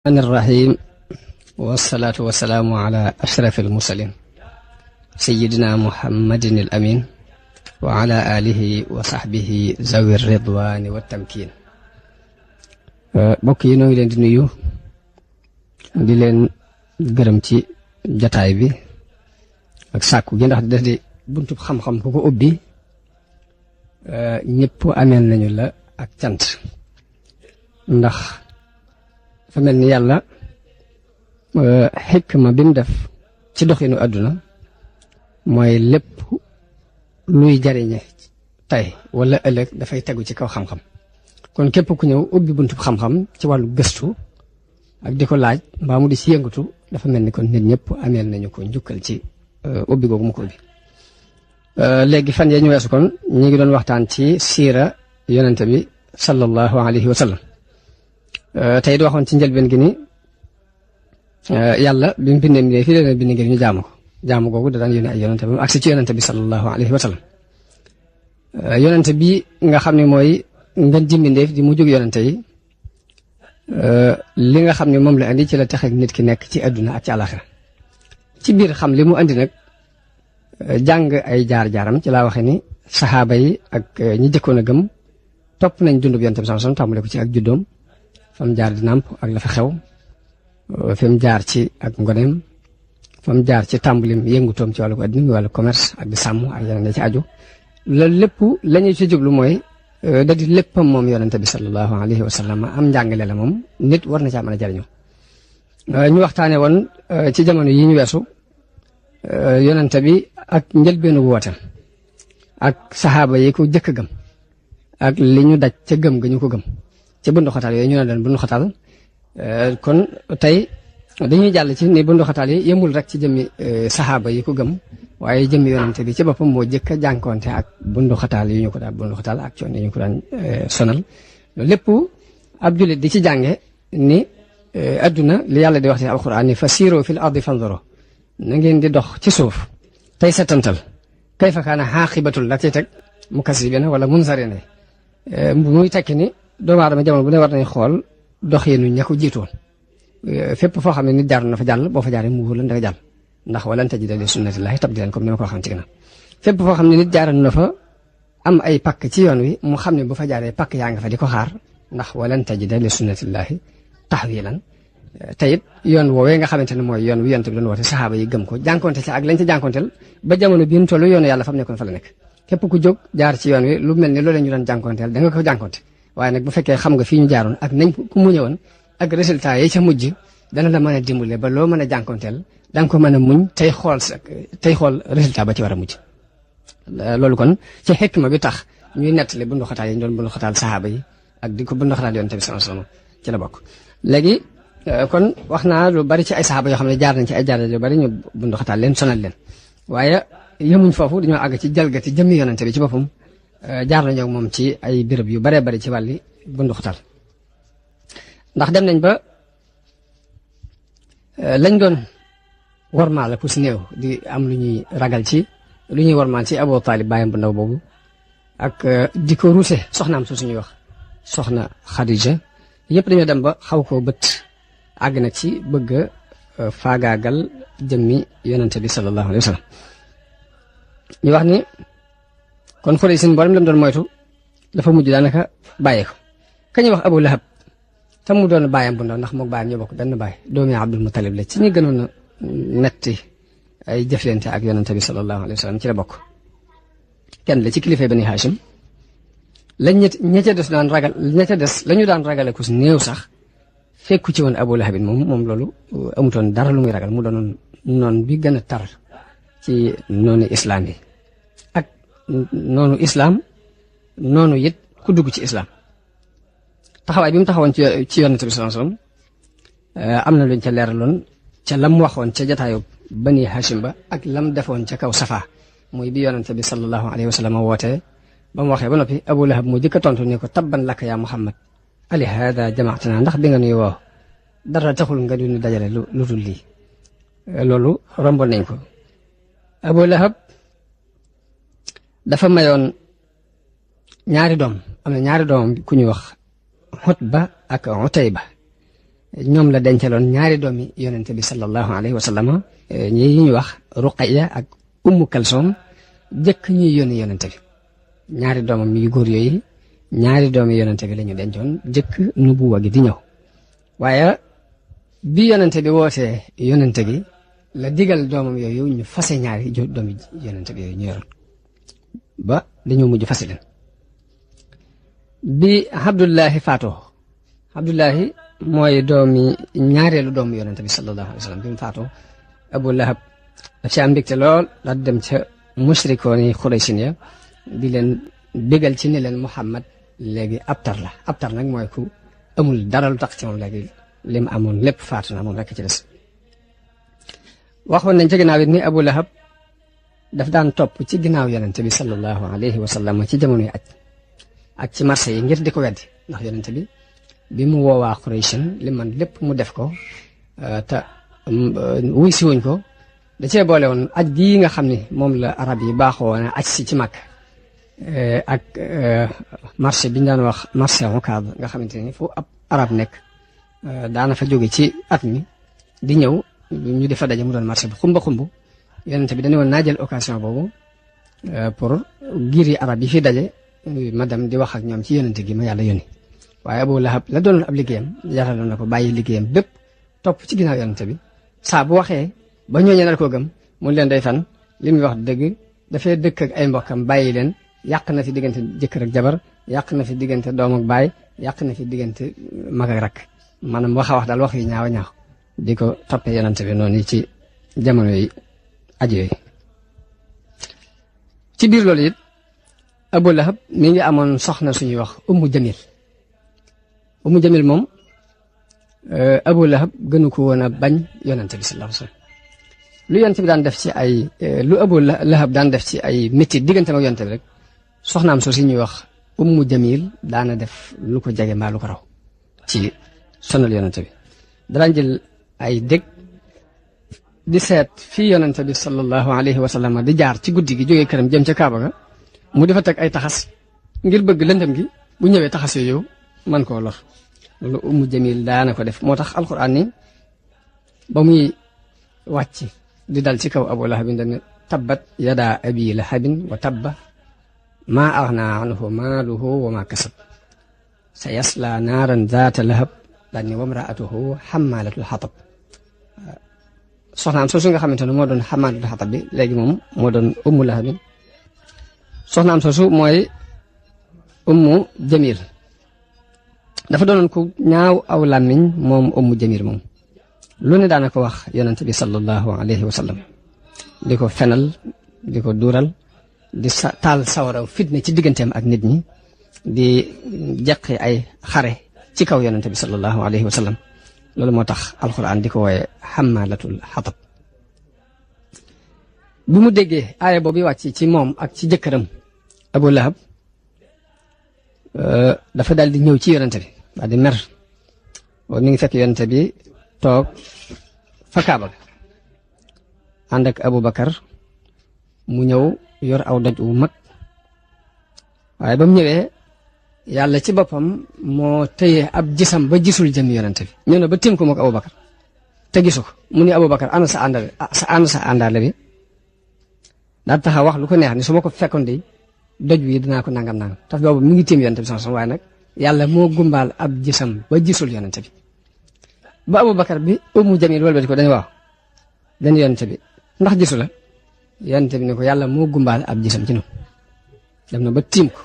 الرحمن الرحيم والصلاة والسلام على أشرف المرسلين سيدنا محمد الأمين وعلى آله وصحبه ذوي الرضوان والتمكين bokk yi noo ngi leen di nuyu di leen gërëm ci jataay bi ak sàkku gi ndax da di buntub xam-xam ku ko ubbi ñëpp ameel nañu la ak cant ndax fa mel ni yàlla xikma bi mu def ci doxinu àdduna mooy lépp luy jariñe tey wala ëllëg dafay tegu ci kaw xam-xam kon képp ku ñëw ubbi buntub xam-xam ci wàllu gëstu ak di ko laaj mbaa mu di si yëngatu dafa mel ni kon nit ñëpp ameel nañu ko njukkal ci ubbi googu mu ko ubbi léegi fan yee ñu weesu kon ñu ngi doon waxtaan ci siira yonente bi sallallahu alayhi wa sallam tey di waxoon ci njëlbeen gi ni yàlla bi mu bindee mi fii leen bind ngir ñu jaamu googu da daan yónne ay yonente bi mu agsi ci yonente bi sallallahu alayhi wa sallam yonente bi nga xam ne mooy ngeen jimbindeef di mu jóg yonente yi li nga xam ne moom la andi ci la texeeg nit ki nekk ci àdduna ak ci àlaxira ci biir xam li mu andi nag jàng ay jaar-jaaram ci laa waxe ni saxaaba yi ak ñi jëkkoon a gëm topp nañ dundub yonente bi sallallahu alayhi wa sallam tàmbale ko ci ak juddoom fam jaar di nàmp ak la fa xew fi mu jaar ci ak ngoneem fa mu jaar ci tàmbalim yëngutoom ci wàllu adduna wàllu commerce ak di sàmm ak yeneen ci aju loolu lépp la ñuy ci jublu mooy da di léppam moom yonente bi sallallahu alayhi wa sallam am njàngale la moom nit war na caa mën a jariñoo ñu waxtaane woon ci jamono yi ñu weesu yonente bi ak njëlbeenu woote ak saxaaba yi ko jëkk gëm ak li ñu daj ca gëm ga ñu ko gëm ci bundu xataal yooyu ñu ne leen bundu xataal kon tey dañuy jàll ci ni bundu xataal yi yemul rek ci jëmmi saxaaba yi ko gëm waaye jëmmi yonente bi ci boppam moo jëkk a jànkoonte ak bundu xataal yi ñu ko daan bundu xataal ak coon yi ñu ko daan sonal loolu lépp ab jullit di ci jànge ni adduna li yàlla di wax ci alquran ni fa siiroo fil ardi fanzuro na ngeen di dox ci suuf tey setantal kayfa kaana xaaqibatul la ci teg mukazzibina wala munzarina muy tekki ni doomu aadama jamono bu ne war nañ xool doxinu ña ko jiitoon fépp foo xam ne nit jaar na fa jàll boo fa jaaree mu wóor la nga jàll ndax walan tajida li sunnatillahi tabdilan comme ni ma ko waxoon ci ginnaaw fépp foo xam ne nit jaaral na fa am ay pakk ci yoon wi mu xam ne bu fa jaaree pakk yaa nga fa di ko xaar ndax walan tajida li sunnatillahi tahwilan te it yoon woowee nga xamante ne mooy yoon wi yonte bi doon woote saxaaba yi gëm ko jànkonte ci ak lañ ca jànkonteel ba jamono bi ñu toll yoonu yàlla fa mu nekkoon fa la nekk képp ku jóg jaar ci yoon wi lu mel ni loolee ñu doon jànkonteel da nga ko jànkonte waaye nag bu fekkee xam nga fii ñu jaaroon ak nañ ku mu ñëwoon ak résultat yi ca mujj dana la mën a dimbale ba loo mën a jànkonteel da nga ko mën a muñ tey xool résultat ba ci war a mujj loolu kon ci xikma bi tax ñuy nettali bundu xataal yi ñu doon bundu xataal saxaaba yi ak di ko bundu xataal yonent bi sallallahu alayhi wasallam ci la bokk léegi kon wax naa lu bari ci ay saxaaba yoo xam ne jaar nañ ci ay jaar yu bari ñu bundu xataal leen sonal leen waaye yemuñ foofu dañoo àgg ci jalgati jëmmi yonent bi ci boppam jaar nañu ak moom ci ay béréb yu baree bari ci wàlli bundu xataal ndax dem nañ ba lañ doon warmaal la ku si néew di am lu ñuy ragal ci lu ñuy warmaal ci Abu Talib bàyyam bu ndaw boobu ak di ko ruuse soxnaam su suñuy wax soxna Khadija yëpp dañoo dem ba xaw koo bët àgg na ci bëgg a faagaagal jëmmi yonente bi sallallahu alayhi wa sallam ñu wax ni kon Xuraysh seen mboolem lam doon moytu dafa mujj daanaka bàyyee ko ka ñuy wax Abu Lahab te mu doon bàyyam bu ndaw ndax moom bàyyam ñoo bokk benn bàyyi doomi Abdul Muttalib la ci ñi gënoon a netti ay jëflante ak yonente bi sallallahu alayhi wa sallam ci la bokk kenn la ci kilifay Bani Hashim lañ ña ca des daan ragal ña ca des la ñu daan ragale ku si néew sax fekku ci woon Abu Lahab moom loolu amutoon dara lu muy ragal mu doonoon noon bi gën a tar ci noonu islam yi ak noonu islam noonu it ku dugg ci islam taxawaay bi mu taxawoon ci yonente bi sallallahu alayhi wasallam am na luñ ca leeraloon ca lam waxoon ca jataayu Bani Hashim ba ak lam defoon ca kaw Safa muy bi yonente bi sallallahu alayhi wasallam wootee ba mu waxee ba noppi Abu Lahab moo jëkk a tontu ne ko tabban laka yaa Muhammad ali hada jamaatana ndax di nga nuy woo dara taxul nga duñu dajale lu dul lii loolu romboon nañ ko Abu Lahab dafa mayoon ñaari doom am na ñaari doom ku ñuy wax Utba ak Utayba ñoom la dencaloon ñaari doomi yonente bi sallallahu alayhi wa sallam ñi ñu wax Ruqayya ak Ummu Kalsoom jëkk ñuy yónni yonente bi ñaari doomam yu góor yooyu ñaari doomi yonente bi la ñu dencoon jëkk nubuwa gi di ñëw waaye bi yonente bi wootee yonente gi la digal doomam yooyu ñu fase ñaari doomi yonente bi yooyu ñu yoroon ba dañoo mujj fase leen bi Abdullahi faatoo Abdullahi mooy ñaareelu doomu yonente bi sallallahu alayhi wa sallam bi mu faatoo Abu Lahab daf ci am mbégte lool la dem ca musrikoon yi Xuraysin ya di leen bégal ci ne leen Muhammad léegi abtar la abtar nag mooy ku amul dara lu tax ci moom léegi lim amoon lépp faatu na moom rekk ci des waxoon nañ ci ginnaaw it ni Abu Lahab daf daan topp ci ginnaaw yonente bi sallallahu alayhi wa sallam ci jamonoy aj ak ci marché yi ngir di ko weddi ndax yonente bi mu woowaa Qurayshin li man lépp mu def ko te wuy si wuñ ko da cee boole woon aj gii nga xam ne moom la arab yi baaxoo woon aj si ci màkk ak marché bi ñu daan wax marché Ukaab nga xamante ni fu ab arab nekk daana fa jóge ci at mi di ñëw ñu defa daje mu doon marché bu xumba xumb yonente bi dañu woon naa jël occasion boobu pour giir yi arab yi fi daje ma dem di wax ak ñoom ci yonente gi ma yàlla yónni waaye Abu Lahab la doonoon ab liggéeyam jaraloon na ko bàyyi liggéeyam bépp topp ci ginnaaw yonente bi saa bu waxee ba ñooñu nar koo gëm mu leen day fan li muy wax dëgg dafay dëkk ak ay mbokkam bàyyi leen yàq na fi diggante jëkkër ak jabar yàq na fi diggante doom ak baay yàq na fi diggante mag ak rakk maanaam wax a wax daal wax yi ñaaw a ñaaw di ko toppee yonente bi noonu ci jamono yi aj yooyu ci biir loolu it Abu Lahab mi ngi amoon soxna suñuy wax Ummu Jamil moom Abu Lahab gënu ko woon a bañ yonente bi sallallahu alayhi wa sallam lu yonente bi daan def ci ay lu Abu Lahab daan def ci ay métti diggante ak yonente bi rek soxnaam soo si ñuy wax Ummu Jamil daana def lu ko jege mbaa lu ko raw ci sonal yonente bi daan jël ay dég di seet fii yonente bi sallallahu alayhi wa sallam di jaar ci guddi gi jógee këram jëm ca Kaaba ga mu di fa teg ay taxas ngir bëgg lëndëm gi bu ñëwee taxas yooyu man koo lor loolu Ummu Jamil daana ko def moo tax alquran ni ba muy wàcc di dal ci kaw Abu Lahabin dane tabbat yada abi lahabin wa tabba maa aghnaa anhu maaluhu wa maa kasab sa yasla naaran zaata lahab daal ni wamraatuhu xammaalatul xatab soxnaam soosu nga xamante ne moo doon xammaalatul xatab bi léegi moom moo doon Ummu Lahabin soxnaam soosu mooy Ummu Jamil dafa doonoon ku ñaaw aw làmmiñ moom Ummu Jamil moom lu ne daana ko wax yonente bi sallallahu alayhi wa sallam di ko fenal di ko duural di taal sawaraw fitne ci digganteem ak nit ñi di jeqi ay xare ci kaw yonente bi sallallahu alayhi wa sallam loolu moo tax alquran di ko wooye xammaalatul xatab bi mu déggee aaya boobu wàcc ci moom ak ci jëkkëram Abu Lahab dafa daal di ñëw ci yonente bi daal di mer boobu mi ngi fekk yonente bi toog fa Kaaba ga ànd ak Abu Bakar mu ñëw yor aw doj wu mag waaye ba mu ñëwee yàlla ci boppam moo téye ab gisam ba gisul jëm yonente bi ñëw na ba tiim ko moog Abu Bakar te gisu ko mu ni Abu Bakar ana sa àndaale bi daal taxaw wax lu ko neex ni su ma ko fekkoon de doj wi dinaa ko nangam taf boobu mi ngi tiim yonente bi sama waaye nag yàlla moo gumbaal ab gisam ba gisul yonente bi ba Abu Bakar bi Ummu Jamil wëlbati ko dañu waaw dañ yonente bi ndax gisu la yonente bi ne ko yàlla moo gumbaal ab gisam ci noonu dem na ba tiim ko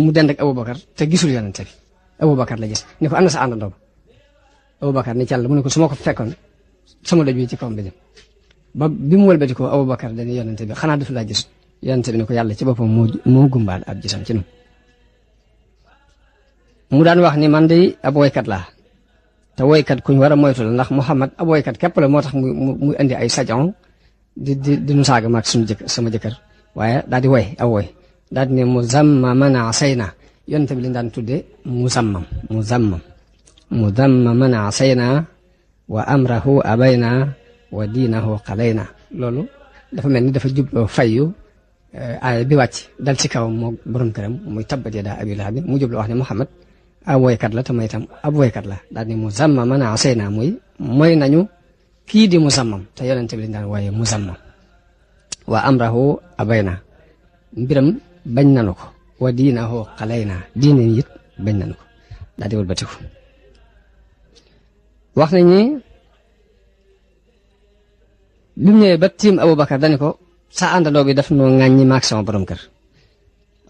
mu dend ak Abu Bakar te gisul yonente bi Abu Bakar la gis ne ko am na sa àndandoo ba Abu Bakar ni ci yàlla mu ne ko su ma ko fekkoon sama doj wi ci kawam bi jëm ba bi mu wëlbati ko Abu Bakar dañu yonente bi xanaa dafa laa gis yonente bi ne ko yàlla ci boppam moo gumbaal ab gisam ci noonu mu daan wax ni man de ab woykat laa te woykat kuñ war a moytu la ndax Muhammad ab woykat képp la moo tax mu indi ay sajon di nu saaga maag sama jëkkër waaye daal di woy aw woy daal di ne muzammaman asayna yonente bi lañ daan tudde muzammaman asayna wa amrahu abayna wa diinahu qalayna loolu dafa mel ni dafa jubloo fayyu aaya bi wàcc dal ci kaw moo borom këram muy tabbat yadaa abii lahabin mu jubloo wax ne Muhammad ab woykat la te may itam ab woykat la daal ni muzammaman asayna muy mooy nañu kii di muzammam te yonente bi lañ daan wooye muzammam wa amrahu abayna mbiram bañ nanu ko wa diinahu xalayna diine it bañ nanu ko daal di wëlbatiku wax nañ ni bi mu ñëwee ba tiim Aboubacar dani ko sa àndandoo bi daf noo ŋàññi maag sama borom kër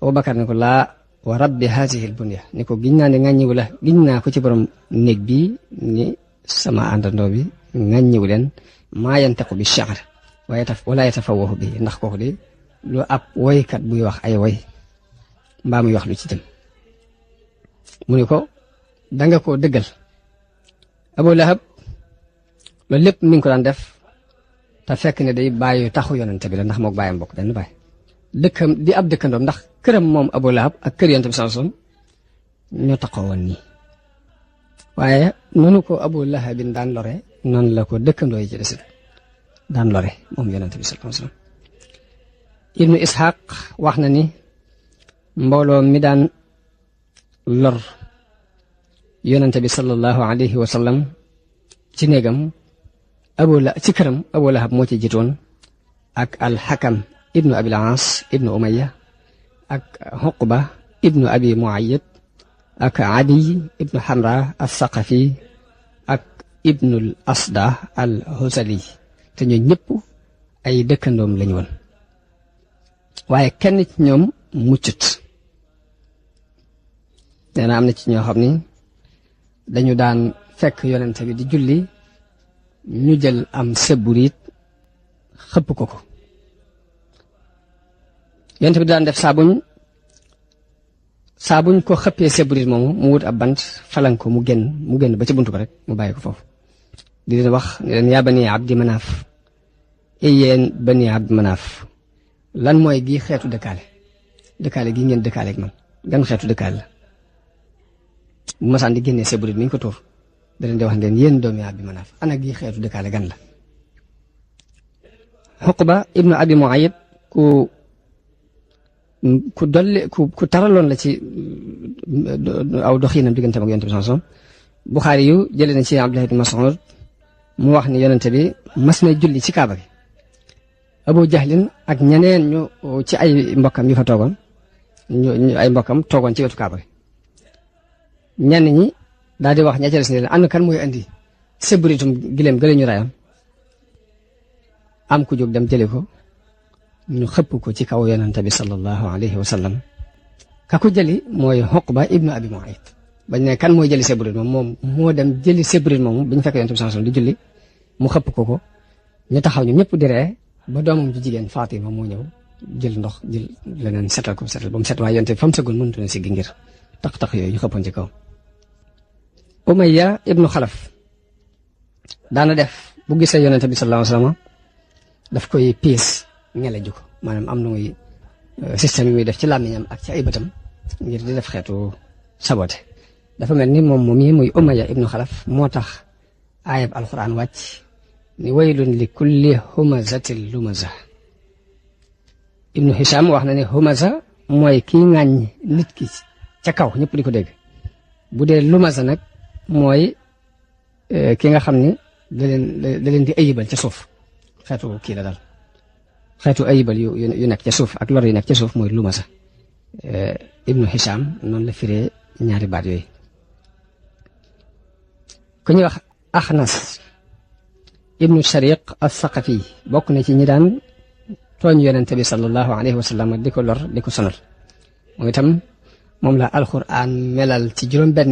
Aboubacar ni ko laa wa rabbi haasihi lbunya ni ko giñ naa ne ŋàññiwu la giñ naa ko ci borom néeg bii ni sama àndandoo bi ŋàññiwu leen maa yantiqu bi shi'r wala yatafawwahu bi ndax kooku di lu ab woykat buy wax ay woy mbaa muy wax lu ci jëm mu ni ko danga koo dëggal Abu Lahab loolu lépp mi ngi ko daan def te fekk ne day bàyyi taxu yonente bi la ndax mook bàyyam bokk benn bàyyi dëkkam di ab dëkkandoom ndax këram moom Abu Lahab ak kër yonente bi sallallahu alayhi wasallam ñoo taxaw woon nii waaye noonu ko Abu Lahabin daan lore noonu la ko dëkkandoo yi ci desit daan lore moom yonente bi sallallahu alayhi wasallam Ibnu Ishaq wax na ni mbooloo mi daan lor yonente bi sallallahu alayhi wa sallam ci néegam ci këram Abu Lahab moo ci jiitoon ak al-Hakam ibnu Abil Aas ibnu Umayya ak Uqba ibnu Abi Muayyid ak Adi ibnu Hamra as-Saqafi ak ibnu al-Asda al-Husali te ñoo ñëpp ay dëkkandoom lañu woon waaye kenn ci ñoom muccut nee na am na ci ñoo xam ni dañu daan fekk yonente bi di julli ñu jël am sebburit xëpp ko yonente bi daan def saa buñ ko xëppee sebburit moomu mu wut ab bant falan ko mu génn ba ci buntu ko rek mu bàyyi ko foofu di leen wax ne leen yaa bani abdi manaaf yéen bani abdi manaaf lan mooy gi xeetu dëkkaale gi ngeen dëkkaale ak man gan xeetu dëkkaale la bu masaan di génnee sebburit mi ñu ko tuur da leen di wax ngeen yéen doomi Abdi Manaaf ana gi xeetu dëkkaale gan la Uqba ibnu Abi Muayyid ku taraloon la ci aw doxiinam diggante ak yonente bi sallallahu alayhi wasallam Buxaari yu jëlee na ci Abdullah ibn Mas'ud mu wax ni yonente bi mas na julli ci kaaba gi Abu Jahlin ak ñeneen ñu ci ay mbokkam yu fa toogoon ay mbokkam toogoon ci wetu kaaba gi ñenn ñi daal di wax ña ca des ne leen ànd kan mooy andi seburitum gileem gële ñu rayoon am ku jóg dem jëli ko ñu xëpp ko ci kaw yonente bi sallallahu alayhi wa sallam ka ko jëli mooy Uqba ibnu Abi Mu'ayt bañ ne kan mooy jëli seburit moom moo dem jëli seburit moomu bi ñu fekk yonente bi sallallahu alayhi wa sallam di julli mu xëpp ko ñu taxaw ñu ñëpp di ree ba doomam ju jigéen Fatima moo ñëw jël ndox jël leneen setal ko setal ba mu set waaye yonente bi fa mu sëggoon mënutu na si gi ngir tax yooyu ñu xëppoon ci kaw Umayya ibnu Xalaf daana def bu gisee yonente bi sallallahu alayhi wasallam daf koy piis ngeleju ko maanaam am na muy système yi muy def ci làmmiñam ak ci ay bëtam ngir di def xeetu sabote dafa mel ni moom yi muy Umayya ibnu Xalaf moo tax aayab alquran wàcc ni waylun li kulli humazatil lumaza ibnu Hisham wax na ne humaza mooy kii ŋàññ nit ki ca kaw ñëpp di ko dégg bu dee lumaza nag mooy ki nga xam ni da leen di ayibal ca suuf xeetu kii la daal xeetu ayibal yu nekk ca suuf ak lor yu nekk ca suuf mooy lumasa ibnu Hisham noonu la firee ñaari baat yooyu ku ñuy wax Axnas ibnu Shariq as-Saqafi bokk na ci ñi daan tooñ yonente bi sallallahu alayhi wa sallam di ko lor di ko sonal moom itam moom la alquran melal ci juróom-benn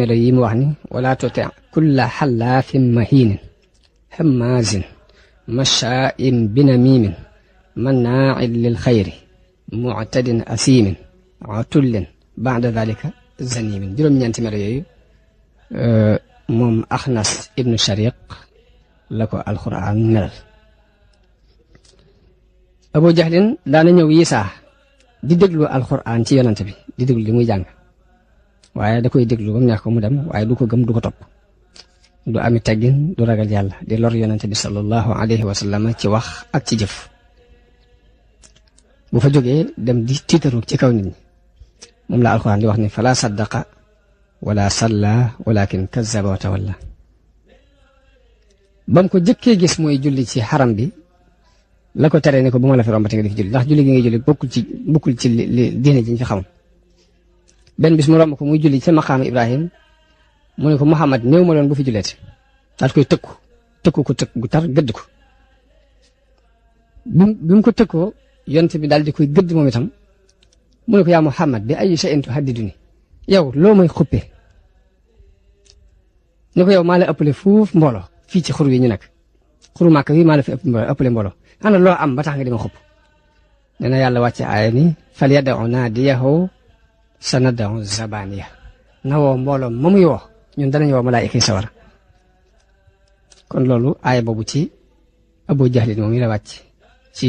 melo yi mu wax ni wala tuti kulla xallaafin mahiinin hammaazin mashaa'in binamiimin mannaa'in lil xayri mu'tadin asiimin utullin ba'da dhalika zaniimin juróom-ñeenti melo yooyu moom Axnas ibnu Shariq la ko alquran melal Abu Jahlin daana ñëw Yisaa di déglu alquran ci yonante bi di déglu li muy jàng waaye da koy déglu ba mu neex ko mu dem waaye du ko gëm du ko topp du ami teggin du ragal yàlla di lor yonente bi sallallahu alayhi wa sallam ci wax ak ci jëf bu fa jógee dem di tiitaru ci kaw nit ñi moom la alxuraan di wax ni fala saddaqa wala salla walakin kazzaba wa tawalla bam ko jëkkee gis mooy julli ci xaram bi la ko teree ne ko bu ma la fi rombati nga di fi julli ndax julli gi ngay julli bokkul ci li diine ji ñu fi xamoon benn bis mu romb ko muy julli ci maqaama Ibrahim mu ne ko Muhammad néew ma loon bu fi julleeti daal koy tëkku ko tëkk gu tar gëdd ko bi mu ko tëkkoo yonent bi daal di koy gëdd moom itam mu ne ko yaa Muhammad bi ay shay'in tuhaddiduni yow loo may xuppe ne ko yow maa la ëppale fuuf mbooloo fii ci xur wi ñu nekk xuru Màkka wi maa la fi ëppale mbooloo ana loo am ba tax nga di ma xupp nee na yàlla wàcce aaya ni fal yad'u naadiyahu sanad'u zabaniya na woo mbooloo ma muy woo ñun danañ woo malaayika yi sawara kon loolu aaya boobu ci Abu Jahlin moom yi la wàcc ci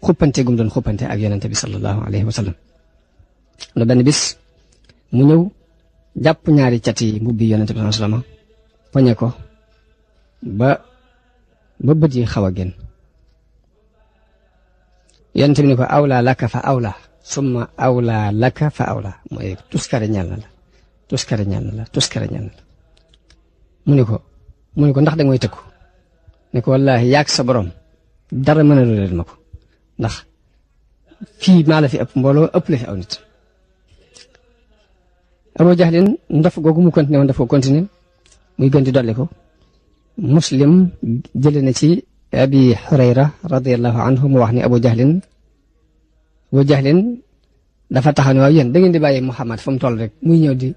xuppante gum doon xuppante ak yonente bi sallallahu alayhi wa sallam na benn bis mu ñëw jàpp ñaari cati mbubbi yonente bi sallallahu alayhi wa sallam poñe ko ba bët yi xaw a génn yonente bi ni ko awla laka fa awla summa awla laka fa awla mooy tuskare ñal na la tuskare ñal na la tuskare ñal na la mu ni ko ndax da nga may tëkku ne ko wallaahi yaag sa borom dara mën a leen ma ko ndax fii maa la fi ëpp mbooloo ëpp la fi aw nit Abu Jahlin ndof googu mu continué woon dafa continué muy gën di dolli ko Muslim jële na ci Abi Hurayra radiyallahu anhu mu wax ni Abu Jahlin dafa taxaw ne waaw yéen da ngeen di bàyyi Muhammad fa mu toll rek muy ñëw di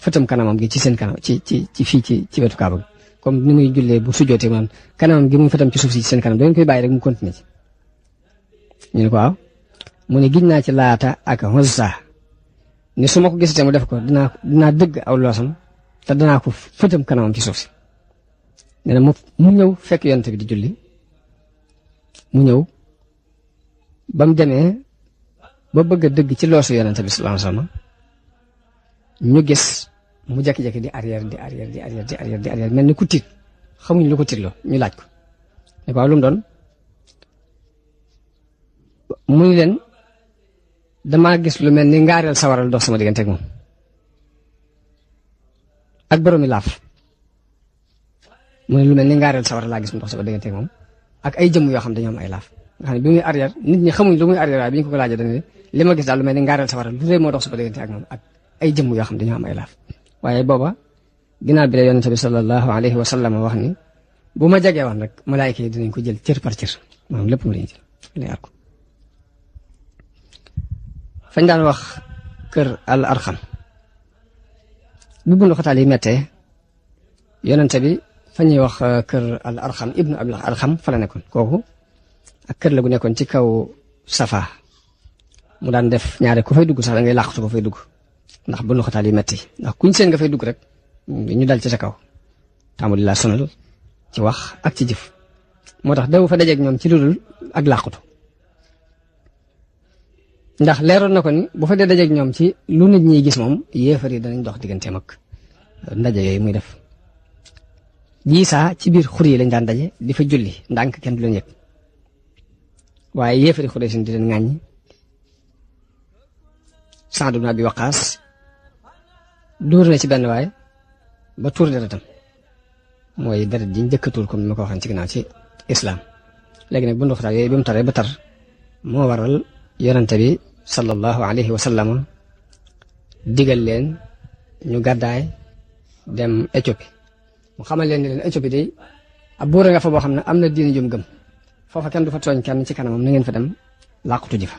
fëtam kanamam gi ci seen kanam ci fii ci wetu Kaaba gi comme ni muy jullee bu sujjootee man kanamam gi muy fëtam ci suuf si ci seen kanam da ngeen koy bàyyi rek mu continué ci ñu ne ko waaw mu ne giñ naa ci Laata ak Uzza ni su ma ko gisatee mu def ko dinaa dëgg aw loosam te danaa ko fëtam kanamam ci suuf si nee na mu ñëw fekk yonent bi di julli mu ñëw ba mu demee ba bëgg a dëgg ci loosu yonent bi sallallahu alayhi wasallam ñu gis mu jékki-jékki di arrière mel ni ku tiit xamuñ lu ko tiitloo ñu laaj ko ne ko waaw lu mu doon mu ni leen damaa gis lu mel ni ngaareel sawaral dox sama diggante ak moom ak boroomi laaf mu ne lu mel ni ngaareel sawaral laa gis mu dox sama diggante ak moom ak ay jëmm yoo xam dañoo am ay laaf nga xam ne bi muy arrière nit ñi xamuñ lu muy arrière waaye bi ñu ko laajee dañu ne li ma gis daal lu mel ni ngaareel sawaral lu rëy moo dox sama diggante ak moom ak ay jëmm yoo xam dañoo am ay laaf waaye booba ginnaaw bi la yonente bi sallallahu alayhi wa sallam wax ni bu ma jegee woon rek malaayika yi dinañ ko jël cër par cër maanaam lépp mu lañu jël leer ko fañ daan wax kër al arxam bu bundu xataal yi mettee yonente bi fa ñuy wax kër al arxam ibnu abil arxam fa la nekkoon kooku ak kër la gu nekkoon ci kaw safa mu daan def ñaare ku fay dugg sax da ngay làqatu ko fay dugg ndax bundu xataal yi metti ndax kuñ seen nga fay dugg rek ñu dal ci sa kaw taamu di laa sonal ci wax ak ci jëf moo tax daw fa dajeeg ñoom ci ludul ak làqatu ndax leeroon na ko ni bu fa dee dajeeg ñoom ci lu nit ñi gis moom yéefar yi danañ dox digganteem ak ndaje yooyu muy def jiisaa ci biir xur yi lañ daan daje di fa julli ndànk kenn du leen yëg waaye yéefari xuree sin di leen ŋàññi Saad ibn Abi Waqaas dóor na ci benn waay ba tuur deretam mooy deret ji njëkk a tuur comme ni ma ko waxee ci ginnaaw ci islam léegi nag bu ndoxtaal yooyu bi mu taree ba tar moo waral yonente bi sallallahu alayhi wa sallam digal leen ñu gàddaay dem Éthiopie mu xamal leen ni leen Éthiopie day ab buur nga fa boo xam ne am na diine jum gëm foofa kenn du fa tooñ kenn ci kanamam na ngeen fa dem làqutu ji fa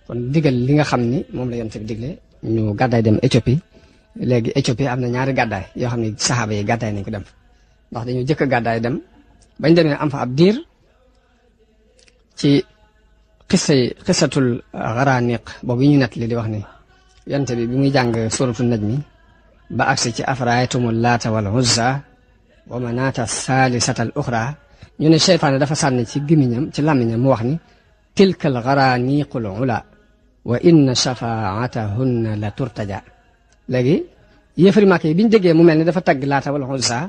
kon digal li nga xam ni moom la yonente bi digle ñu gàddaay dem Éthiopie léegi Éthiopie am na ñaari gàddaay yoo xam ne saxaaba yi gàddaay nañ ko dem ndax dañu jëkk a gàddaay dem bañ demee am fa ab diir ci xisatul Gharaniq boobu yi ñu nett li di wax ni yonente bi muy jàng suratu najmi ba agsi ci afraaytumul laata wal uzza wa manaata saalisatal uxra ñu ne seytaane dafa sànni ci gémmiñam ci làmmiñam mu wax ni tilkal gharaniqul ula wa inna shafaatahunna la turtaja léegi yéefari Màkka yi bi ñu déggee mu mel ni dafa tagg laata wal uzza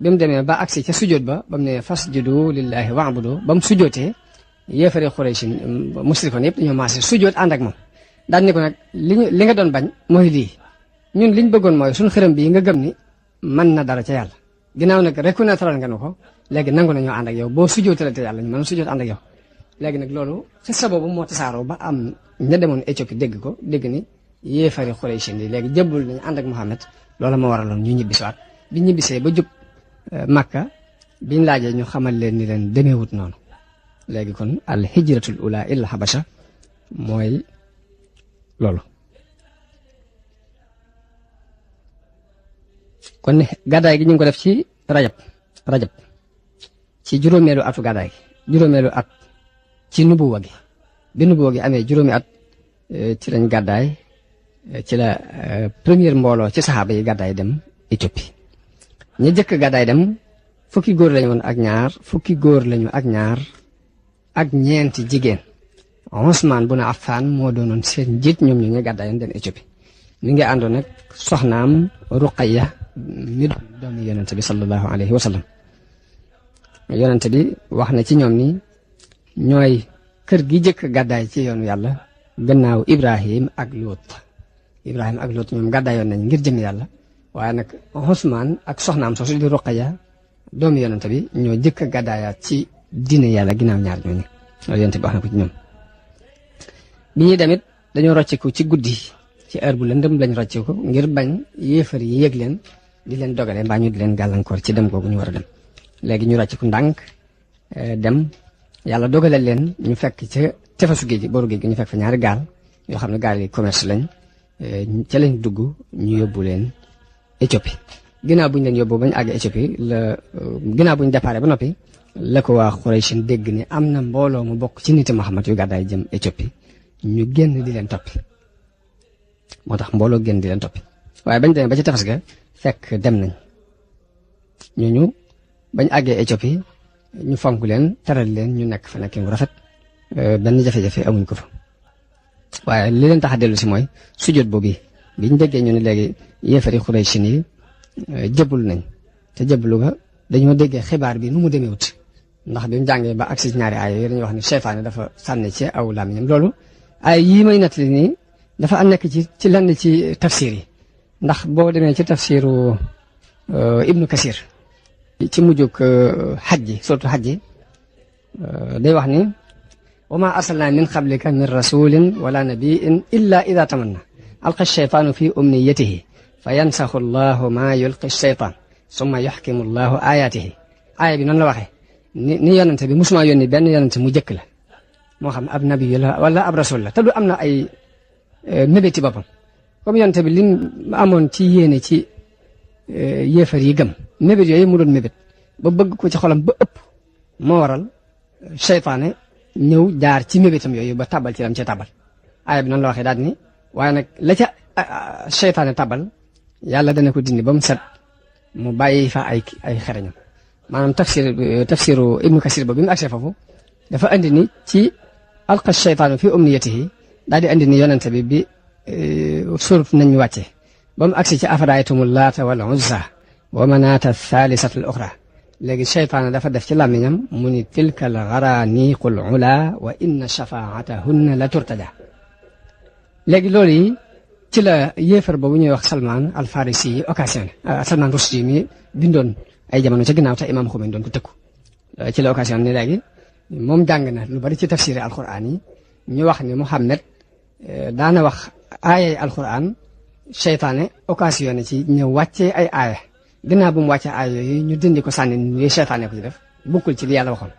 bi mu demee ba agsi ca sujjóot ba mu ne fasjudu lillahi wa'budu ba mu sujjóotee yéefari Quraysh musrikoon yëpp dañoo maase sujjóot ànd ak moom daan ni ko nag li nga doon bañ mooy lii ñun liñ bëggoon mooy suñu xërëm bii nga gëm ni mën na dara ca yàlla ginnaaw nag reconnaître nga nu ko léegi nangu nañoo ànd ak yow boo sujjootale te yàlla ñu mën a sujjoot ànd ak yow léegi nag loolu xissa boobu moo tasaaroo ba am ña demoon Éthiopie dégg ni yéefari Quraysh yi léegi jëbbul nañu ànd ak Muhammad loolu moo waraloon ñu ñibbisiwaat bi ñibbisee ba jub Makka biñ laajee ñu xamal leen ni leen demeewut noonu léegi kon al hijratul ula illa habasha mooy loolu kon gàddaay gi ñu ngi ko def ci rajab ci juróomeelu atu gàddaay gi juróomeelu at ci nubuwa gi bi nubuwa gi amee juróomi at ci lañ gàddaay ci la première mbooloo ci saxaaba yi gàddaay dem Éthiopie ña jëkk gàddaay dem fukki góor lañu woon ak ñaar ak ñeenti jigéen Usmaan bun Affaan moo doonoon seen njiit ñoom ñu ngi gàddaayoon dem Éthiopie mi ngi àndoon nag soxnaam Ruqayya mi doomi yonente bi sallallahu alayhi wa sallam yonente bi wax na ci ñoom ni ñooy kër gi jëkk gàddaay ci yoonu yàlla gannaaw Ibrahim ak Luut ñoom gàddaayoon nañ ngir jëm yàlla waaye nag Usmaan ak soxnaam soosu di Ruqayya doomi yonente bi ñoo jëkk gàddaayaat ci diine yàlla ginnaaw ñaar ñooñu loolu yonente bi wax na ko ci ñoom bi ñuy demit dañoo rocciku ci guddi ci heure bu lëndëm lañ rocciku ngir bañ yéefar yi yéeg leen di leen dogale mbaa ñu di leen gàllankoor ci dem googu ñu war a dem léegi ñu rocciku ndànk dem yàlla dogale leen ñu fekk ca tefesu géej gi booru géej gi ñu fekk fa ñaari gaal yoo xam ne gaal yi commerce lañ ca lañ dugg ñu yóbbu leen Éthiopie ginnaaw bu ñu leen yóbbu bañ àgg Éthiopie ginnaaw bu ñu déparé ba noppi la ko waa Quraysh dégg ni am na mbooloo mu bokk ci niti Muhammad yu gàddaay jëm Éthiopie ñu génn di leen toppi moo tax mbooloo génn di leen toppi waaye bañ demee ba ci tefes ga fekk dem nañ ñooñu bañ àggee Éthiopie ñu fonk leen teral leen ñu nekk fa nekk mu rafet benn jafe-jafe amuñ ko fa waaye li leen tax a dellu si mooy sujjóot boobu biñ déggee ñu ne léegi yéefari Quraysh yi jëbbul nañ te jëbbulu ga dañoo déggee xibaar bi nu mu demee wut ndax bi mu jàngee ba agsi ñaari aaya yi dañuy wax ni seytaane dafa sànni ci aw làmmiñam loolu ay yii may nettali nii dafa am nekk ci lenn ci tafsir yi ndax boo demee ci tafsiru Ibnu Kasir ci mujjug xaj ji surtout xaj ji day wax ni wa ma arsalna min qablika min rasulin wala nabiin illa ida tamanna alqa sheytaanu fi umniyatihi fa yansaxu allahu ma yulqi sheytaan summa yuxkimu allahu ayatihi aaya bi noonu la waxee ni yonente bi musuma yónni benn yonente mu jëkk la moo xam ab nabi la wala ab rasul la te du am na ay mébéti boppam comme yonente bi lim amoon ci yéene ci yéefar yi gëm mébét yooyu mu doon mébét ba bëgg ko ci xolam ba ëpp moo waral seytaane ñëw jaar ci mébétam yooyu ba tabal ci lam ca tabal aaya bi noonu la waxee daal ni waaye nag la ca seytaane tabal yàlla dana ko dindi ba mu set mu bàyyi fa ay xereñam maanaam tafsiru Ibnu Kasir ba bi mu agsee foofu dafa andi ni ci alqa sheytaanu fi umniyatihi daal di andi ni yonente bi surut nañ ñu wàcce ba mu agsi ci afaraytumu laata wal uzza wa manaata thaalisata al uxra léegi seytaane dafa def ci làmmiñam mu ni tilka al garaniqul ula wa inna shafaatahunna la turtaja léegi loolu yi ci la yéefar boobu ñuy wax Salman al Farisi yi occasionné Salman Rushdie mi bindoon ay jamono ca ginnaaw te imam Khomeini doon ko tëkku ci la occasion ni léegi moom jàng na lu bari ci tafsiri alquran yi ñu wax ni Muhammad daana wax aayay alquran seytaane occasionné ci ñëw wàccee ay aaya ginnaaw bu mu wàccee aaya yooyu ñu dindi ko sànni ni seytaane ko ci def bokkul ci li yàlla waxoon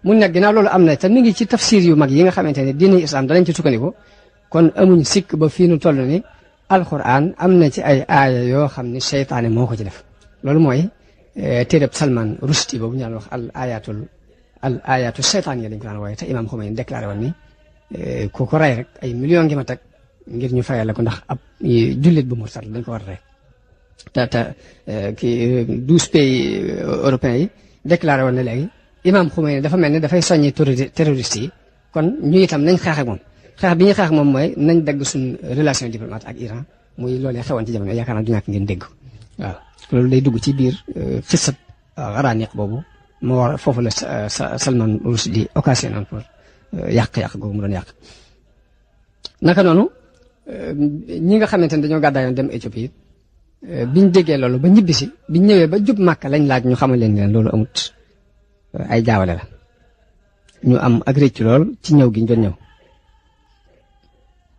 mun nag ginnaaw loolu am na te mi ngi ci tafsir yu mag yi nga xamante ne diine islam danañ ci sukkandiku kon amuñ sikk ba fii nu toll ni alquran am na ci ay aaya yoo xam ni seytaane moo ko ci def loolu mooy téereb Salman Rushdie boobu ñu daan wax al ayatu seytaan yi lañ ko daan wooye te imam Khomeini déclaré woon ni ku ko rey rek ay millions ngi ma teg ngir ñu fayal la ko ndax ab jullit bu murtad dañ ko war a rey te kii 12 pays européens yi déclaré woon ne léegi imam Khomeini dafa mel ni dafay soññi terroriste yi kon ñu itam nañ xeex ak moom xeex bi ñuy xeex moom mooy nañ dagg suñ relation diplomate ak Iran muy loolee xewoon ci jamono yaakaar naa du ñàkk ngeen dégg waaw loolu day dugg ci biir xisat garaniq boobu moo war foofu la Salman Rushdie occasionné pour yàq-yàq googu mu doon yàq naka noonu ñi nga xamante ne dañoo gàddaayoon dem Éthiopie biñ déggee loolu ba ñibbisi biñ ñëwee ba jub Màkka lañ laaj ñu xamal leen loolu amut ay jaawale la ñu am ak réccu lool ci ñëw gi ñu doon ñëw.